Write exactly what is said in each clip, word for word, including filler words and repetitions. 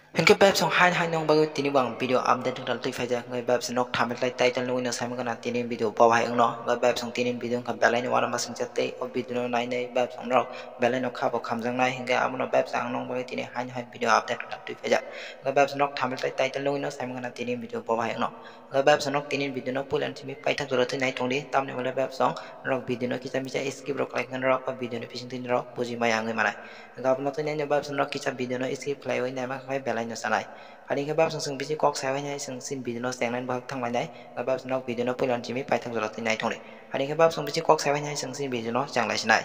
Hinkhe bebsong hain hain nong bagwi tini bo ang video update wngkha twi phaijak. Hinkhe bebsong nok thamil tai title nugwi no saimang kana tini video bo hai wngno. Hinkhe bebsong tini video wngkha belai no uanama singcha tei o video no nainai bebsong rok belai no kha bo khamjaknai. Hinkhe abono bebsong ang nong bagwi tini hain hain video update wngkha twi phaijak. Hinkhe bebsong nok thamil tai title nugwi no saimang kana tini video bo hai wngno. Hinkhe bebsong nok tini video no puila ni simi paithak jora twi nai tongdi tamni hwnle bebsong rok video no kisa misa skip rok khlai khe rok o video ni bising twi rok buji maya wngwi manai. Gabno twi nini bebsong rok kisa video no skip khlaiwi naima khai belai no sanai. Ani khe bebsong chwng bisi kok sai hai chwng sin video no chengnai bahak thang lainai. Bebsong rok video no puila ni simi paithak jora twi nai tongdi. Ani khe bebsong bisi kok sai hai chwng sin video no chenglai sinai.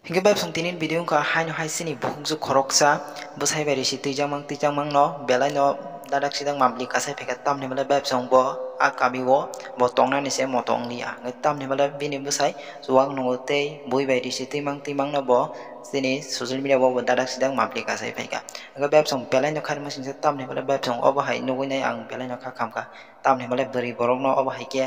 Hinkhe bebsong tini video wngkha haino hai chini bukhukjwk khoroksa bwsai bai risi twijangmang twijangmang no belai no dadak sidang mambli kasai phaikha tamni hwnle bebsong bo a kami o bo tongnani se moto wngliya. Hinkhe tamni hwnle bini bwsai chuwak nungo tei bui bai risi twimang twimang no bo chini social media o bo dadak sidang mambli kasai phaikha. Hinkhe bebsong belai no kharima singsa tamni hwnle bebsong obo hai nugwi nai ang belai no kha khamkha tamni hwnle bwrwi borok no obo hai khe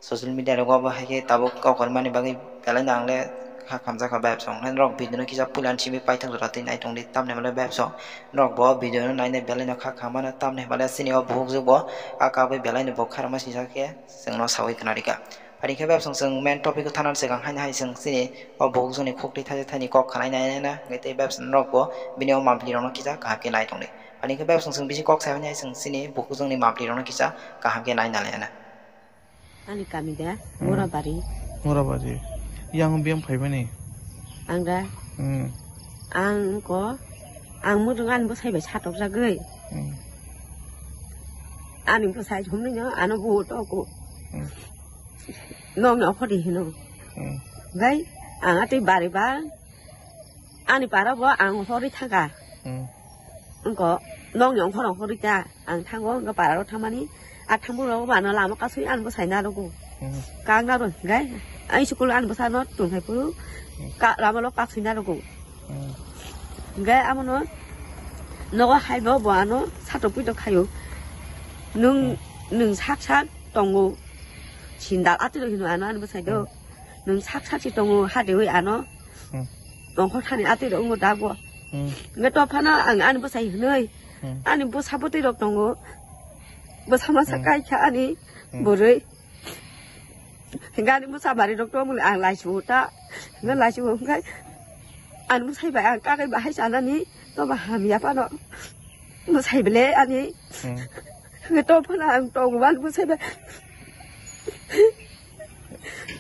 social media rogo bo hai khe tabuk kok hwnmani bagwi belai no ang le kha khamjak kha bebsong. Norok video no kisa puila ni simi paithak jora twi nai tongdi tamni hwnle bebsong norok bo video no nainai belai no kha khamano tamni hwnle chini o bukhukjwk bo a kabwi belai no bo kharma sijak khe chwng no sawi khna rikha. Phai khe bebsong chwng main topic o thana swkang haino hai chwng chini o bukhukjwk ni khukti thaisa thaini kok khanai nai nai na hinkhe tei bebsong norok bo bini o mambli rok no kisa kaham khe nai tongdi. Phai khe bebsong chwng bisi kok sai hai chwng chini bukhukjwk ni mambli rok no kisa kaham khe nai nai na. Ani kami da, hmm. Morabari. Morabari. Yang biyang phaimani? Ang da? Hmm. Ang ko, ang mudung ani bwsai bai satok jagwi. Hmm. Ani bwsai humni no, ano bu to ko. Hmm. Nong no khodi hino. Hmm. Gai, ang ati bari ba, ani para bo ang hori thangka. Hmm. Wngko, nokni ongkhorong hori ta, ang thango, wngkha para rok thangmani, a thangbo rok bo ano lama kasui ano bwsai narogo. Hmm. Kang naro, gai, ang school ano bwsa no tongthai phuru, hmm, ka, lama lo kasui narogo. Hmm. Gai, amono, nogo hai bo, bo ano, satok puitok khayo. Nwng, hmm, nwng sak sak tongo, sindal atwi rok hino ano, ano bwsai do. Hmm. Nwng sak sak si tongo, hadewi ano. Hmm. Tongkho thani atwi rok wngbo dago. Hmm. Nge to phano ang ani bwsai hwnwi. Hmm. Ani bwsa bwtwi rok tongo. Bwsa masa hmm, kai kha ani hmm, bwrwi. Gani bwsa bari rok to muli ang laisu ta. Nge laisu hwnkhai. Ani bwsai bai ang kakai bahai sanani to ba hamya phano. Bwsai bele ani. Hmm. Nge to phano ang tongo ani bwsai bai.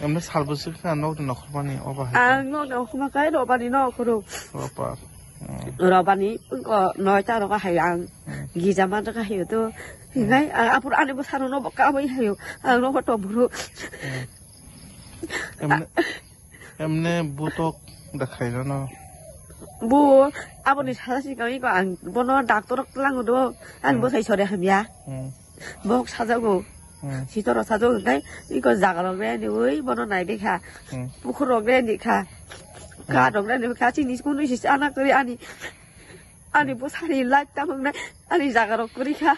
Emne salbwswk khe nokni nokhormani obo hai khe? Ang nokni nokhorma khe robani nokhoro. Robar. Hmm. Robani wngkha noita rogo hai ang hmm, gija manjak hai to. Hmm. Hinai ang apor ani bwsarokno bo kabui hayo. Ang nogo tongphuru. Hmm. Emne, emne butok da khairano? Bo aboni sasa sikang iko ang bono doctor lango do. Ani hmm, bwsai sore hamya. Hmm. Bok sajago. Hmm. Sitor rok sajago, hwnkhe iko jaga rok reni oi bono nai de kha. Hmm. Pukhur rok reni kha. Hmm. Kat rok reni kha. Chini school ni si ana kari ani. Ani hmm, bwsari light tamung nai. Ani jaga rok kari kha.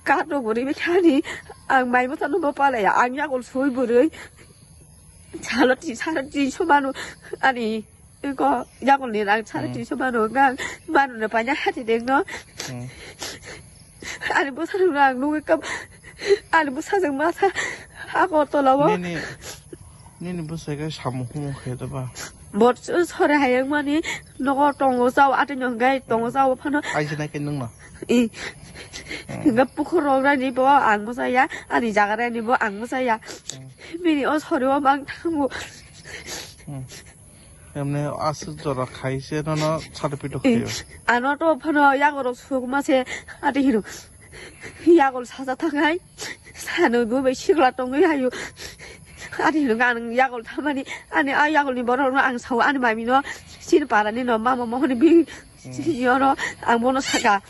Kat rok buri kha ani. Ang mai bwsa no bo palaya. Ang yagol sui buri. Salo ti, salo ti somano. Ani. Iko, yakul ni rang sari hmm, tinso mano, ngang, mano na panya hati deng no. Hmm. Ani bwsa rok rang nugwi kam, ani bwsa jeng masa, ako tola o. Nini, nini bwsa khe samung humung khe da ba? Bot sore hayang mani, nogo tongo chao, ati no hwnkhe tongo chao phano. Aisi nai khe nung no? I. Hmm. Hwnkhe pukhur rok rani bo ang bwsa ya, ani jaga rani bo ang bwsa ya. Hmm. Bini o sori o mang thango. Hmm. Emne aswk jora khai se nono sari pito khaio. Ano to phano yagorok sukma se ati hino. Yagol saja thangai. Sano bo bai sikla tongwi hayo. Ati hino ang yagol thamani ani a yagol ni borok no ang sao ani mami no sin para ni no mama mohoni bi sini oro ang bono saka.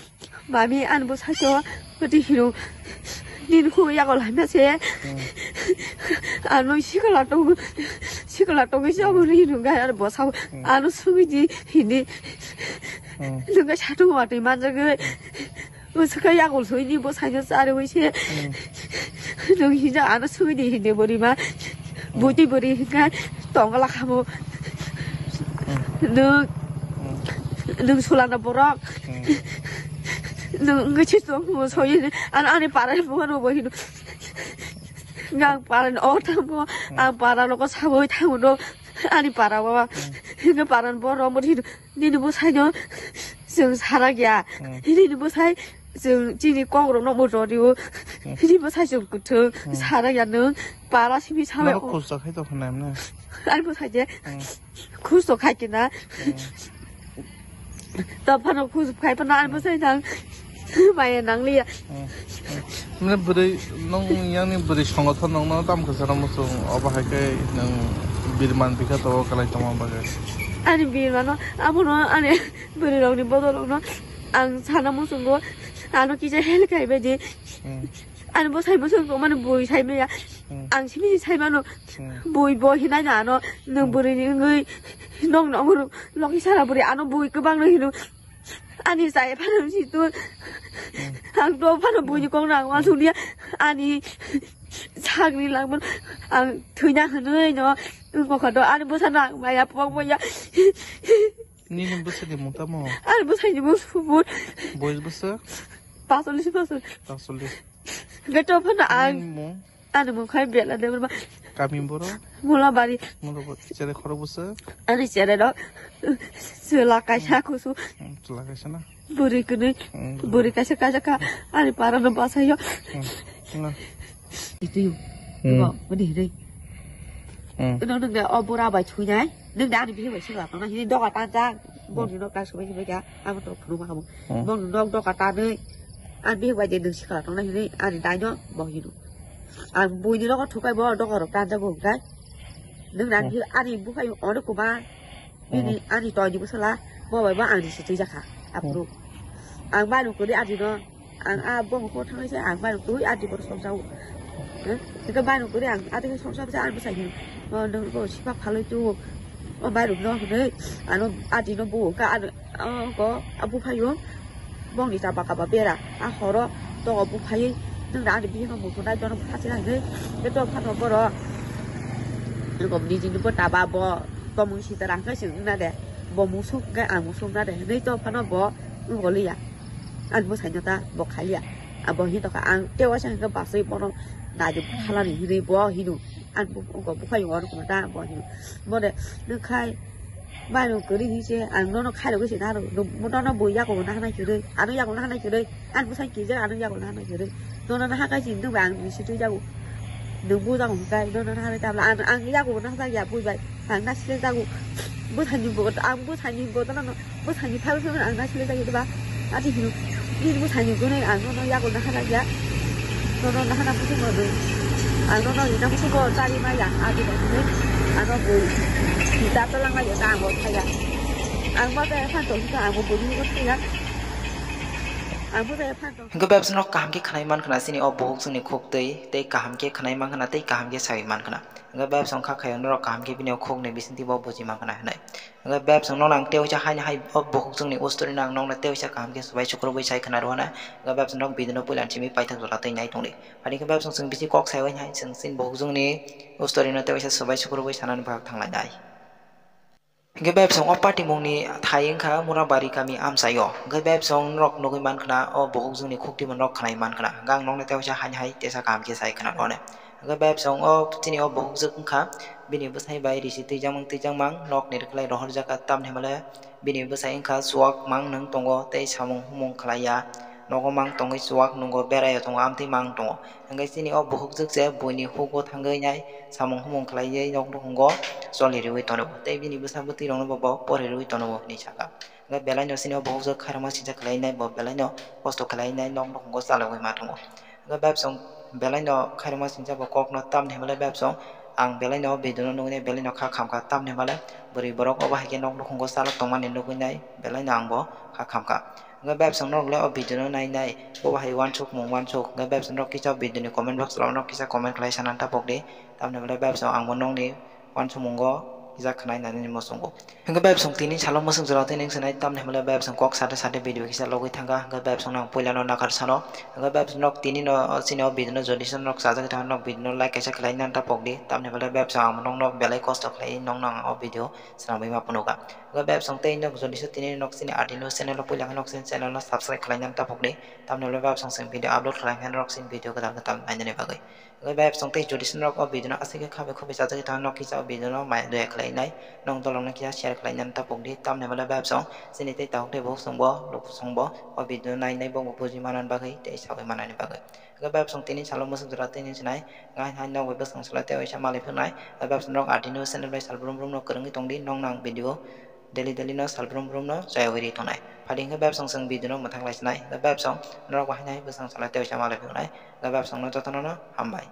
Mami, ani bwsai to, mati hino, nini khu yago laina se. Hmm. Ano sikla tongo, sikla tongo se abo ri hino gai ano bwsao. Hmm. Ano sumi di hini. Hmm. Nungka satung watwi manjagwi. Bwsaka yago sui ni bwsai no chari wi se. Hmm. Nung hija ano sumi di hini bori ma. Hmm. Buti bori hinga tongla khamo. Hmm. Nung. Hmm. Nwng sulana borok. Hmm. Nwng wngwi se tong mo soyini. Ano ani para ni bukharo bo hino. Ngang para ni o tamo. Hmm. Ang para logo saboi thango no. Ani para baba. Hmm. Hino para ni borok mo hino. Nini bwsai no. Chwng sarak ya. Hmm. Nini bwsai. Chwng chini kok rok no mo rori o. Hmm. Nini bwsai chwng kuthung. Hmm. Sarak ya nwng. Para simi sabai. Noro o. Khus rok khai to khna emne. Ani bwsai je. Hmm. Khus to khai kina. Hmm. To phano khus khai phano ani bwsai nang maya nang liya. Hmm. Mane bwrwi nong yang ni bwrwi songothon nong no tam khasa ram song obo hai khe nang birman bikha to kalai tongma bagwi. Ani birmano abono ani bwrwi rok ni bodol rok no ang sana muchungo ano kisa help khai bai di. Hmm. Ani bwsai muchung tong mani bui sai maya. Hmm. Ang simi sai mano. Hmm. Bui bo hinai na ano nwng bwrwi ni wngwi nong nong loki sara bwrwi ano bui kwbang no hino. Ani chaya phano si tu. Hmm. Ang to phano bui ni kok nang wa suniya. Ani sagri langman ang thwina hwnwi no wngkha do ani bwsa nang maya pok maya. Nini bwsa ni mung tamo? Ani bwsa ni mung subur. Boyos bwsa? Pasolis bwsa. Pasolis. Gato phano ang. Nini mung? Ani mung khai bela de ba. Kami boro? Mulabari. Mulabari. Chere khoro bwsa? Ani chere do. Sela kaisa kusu. Hmm, sela kaisa na? Buri kini. Hmm, buri kaisa kaisa ka. Ani para no basa yo. Hmm. Itu. Hmm. Ko, budi hiri. Hmm. Ino nung de o bura bai thui nai. Nung de ani bihi bai sila tong nai hini doga ta ta. Bong ni nok ta subai subai ka. Amo to phunu ma kamu. Hmm. Bong ni nok doga ta nai. Ani bihi bai de nung sila tong nai hini ani dai no bong hino. Ang bui ni nok thukai bo doga rok ta ta bong kai. Nung de ani Hmm. bihi ani bukai ono kuma. Bini Hmm. ani toini bwsala, bo bai bo ang ni se twi jakha, aphuru. Hmm. Ang bai nung kwrwi ani no, ang a bo ko thangwi se ang bai nung kwrwi ani bo song jago. Eh, tei bai nung kwrwi ang ani song jago, ang bwsai hin. O nung bo sipa phalwi tu. O bai nung no hwnwi, ano ani no bo ka ano, o ko abu phayo. Bongni chapa kaba bera, a horo togo buphaiwi, nung da ani bihikno muchunai, jono bwkha se hai hwnwi, tei to phano borok, nini jini bo taba bo tomung sitara hwnkhe se wngna de, bo musuk hwnkhe ang musuk wngna de hwnwi to phano bo wngoliya, ani bwsaino ta bo khaiya, abo hini tongkha ang tei waisa hwnkhe bachwi bono naidi bwkhalani hwnwi bo hino, ani bo wngkha buphai wngkha ta bo hino, bo de nung khai. Bai rok kwrwi hinwi se ang nono khairogwi se naro, nono bo yago nahana kwrwi, ano yago nahana kwrwi, ani bwsai kijak ano yago nahana kwrwi, nono nahakai se nwng bai ang ni sitwi jago, nwng bo jago hwnkhe nono naharwi tabla ang, ang yago nahajak ya bui bai, ang nasilai jago, bwsani bo, ang bwsani bo nono, bwsani phai phai ang nasilai jago diba, ati hino, nini bwsani gwnwi ang nono yago nahajak ya. Nono nahana musugo de. Ang nono ina musugo chari maya, adi ba de. Ano bui. Kita to lang maya ta ang bo thaya. Ang ba de phan to ta ang bo bui ni ko thaya. Ang bo de phan to. Hingke bebs nok kaham ke khnai man khna sini o buhuk sini khuk tei, tei kaham ke khnai man khna tei kaham ke sai man khna. Hingke bebs ong kha khayo norok kaham ke bini o khuk ni bising ti bo buji man khna hinai. Hingke bebs ong nono ang tei ucha hai hai o buhuk sini o story no ang nokna tei ucha kaham ke subai sukrubui sai khna rw na. Hingke bebs nok video no puila simi paithak jora tei nai tong di. Ani khe bebsong chwng bisi kok sai bai hai chwng chini buhukjwngni o story no tei waisa swbai sukrubui sanani bagwi thanglainai. Hingkhe bebsong o patimungni thai wngkha Murabari kami amchaio. Hingkhe bebsong norok nugui mankhna o buhukjwngni khukti manrok khnai mankhna. Hingkhe ang nokni tei waisa haini hai tesa kaham khe sai khna rwne. Hingkhe bebsong o chini o buhukjwk wngkha bini bwsai bai risi twijangmang twijangmang nokni rwkhlai rohorjak tamni hwnmale bini bwsai wngkha chuwak mang nwng tongo tei samung humung khlaiya. Nogo mang tongwi chuwak nungo beraio tongo amtwi mang tongo. Hingkhe chini o buhukjwk se buini hugo thangwi nai samung humung khlaiwi nok nukhungo choli rwui tono. Tei bini bwsa bwtwi rokno bo bo pori rwui tono hinwi sakha. Hingkhe belaino chini o buhukjwk khairokma sinsa khlai nai bo belaino kosto khlai nai nok nukhungo chalogwi ma tongo. Hingkhe bebsong belaino khairokma sinsa bo kokno tamni hwnmale bebsong ang belaino video no nugwi nai belaino kha khamkha tamni hwnmale bwrwi borok obo hai khe nok nukhungo chalok tongmani nugwi nai belaino ang bo kha khamkha. Hingke bebsong norok le o video no nai nai, bo bahai uansuk mung uansuk. Hingke bebsong norok kisa video ni comment box o norok kisa comment khlai sana tapok di. Tamni hwnle bebsong ang bo nokni uansuk mungo jak khnai nani muchungo. Hwnkhe bai bwsong tini salo muchung jora tei ning sinai tamni hwnle bai bwsong kok sade sade video kisa logwi thangkha. Hwnkhe bai bwsong nang puila no nakhar sano. Hwnkhe bai bwsong nok tini no chini o video no jodi se nok chajagwi tongkha nok video no like kaisa khlai nani ta pokdi. Tamni hwnle bai bwsong ang nokno belai kosto khlai nokno ang o video swnamwi ma phunukha. Hwnkhe bai bwsong tei nok jodi se tini nok chini adino channel o puila khe nok chini channel no subscribe khlai nani ta pokdi. Tamni hwnle bai bwsong chwng video upload khlai khe norok chini video kwtal kwtal nainani bagwi. Hwnkhe bai bwsong tei jodi se norok o video no aswk khe khabe khobwi chajagwi tongkha nok kisa o video no maya doya khlai nai. Nong dolok no kisa share khlai nani ta pokdi. Tamni hwnle bai bwsong chini tei tahuk tei bukhuk chwngbo luku chwngbo o video no nai nai bo buji manani bagwi tei sawi manani bagwi. Hwnkhe bai bwsong tini salo muchung jora tei ning sinai ngai hai nok bai bwsong salo tei waisa malai phunai. Bai bwsong norok adino channel bai sal brum brum no kwrwngwi tongdi nokno ang video daily daily no sal brum brum no chayawiri tongnai. Phadi hwnkhe bai bwsong chwng video no mwthang lai sinai. Bai bwsong norok bo haino hai bwsong salo tei waisa malai phunai. Bai bwsong no jotono no hambai.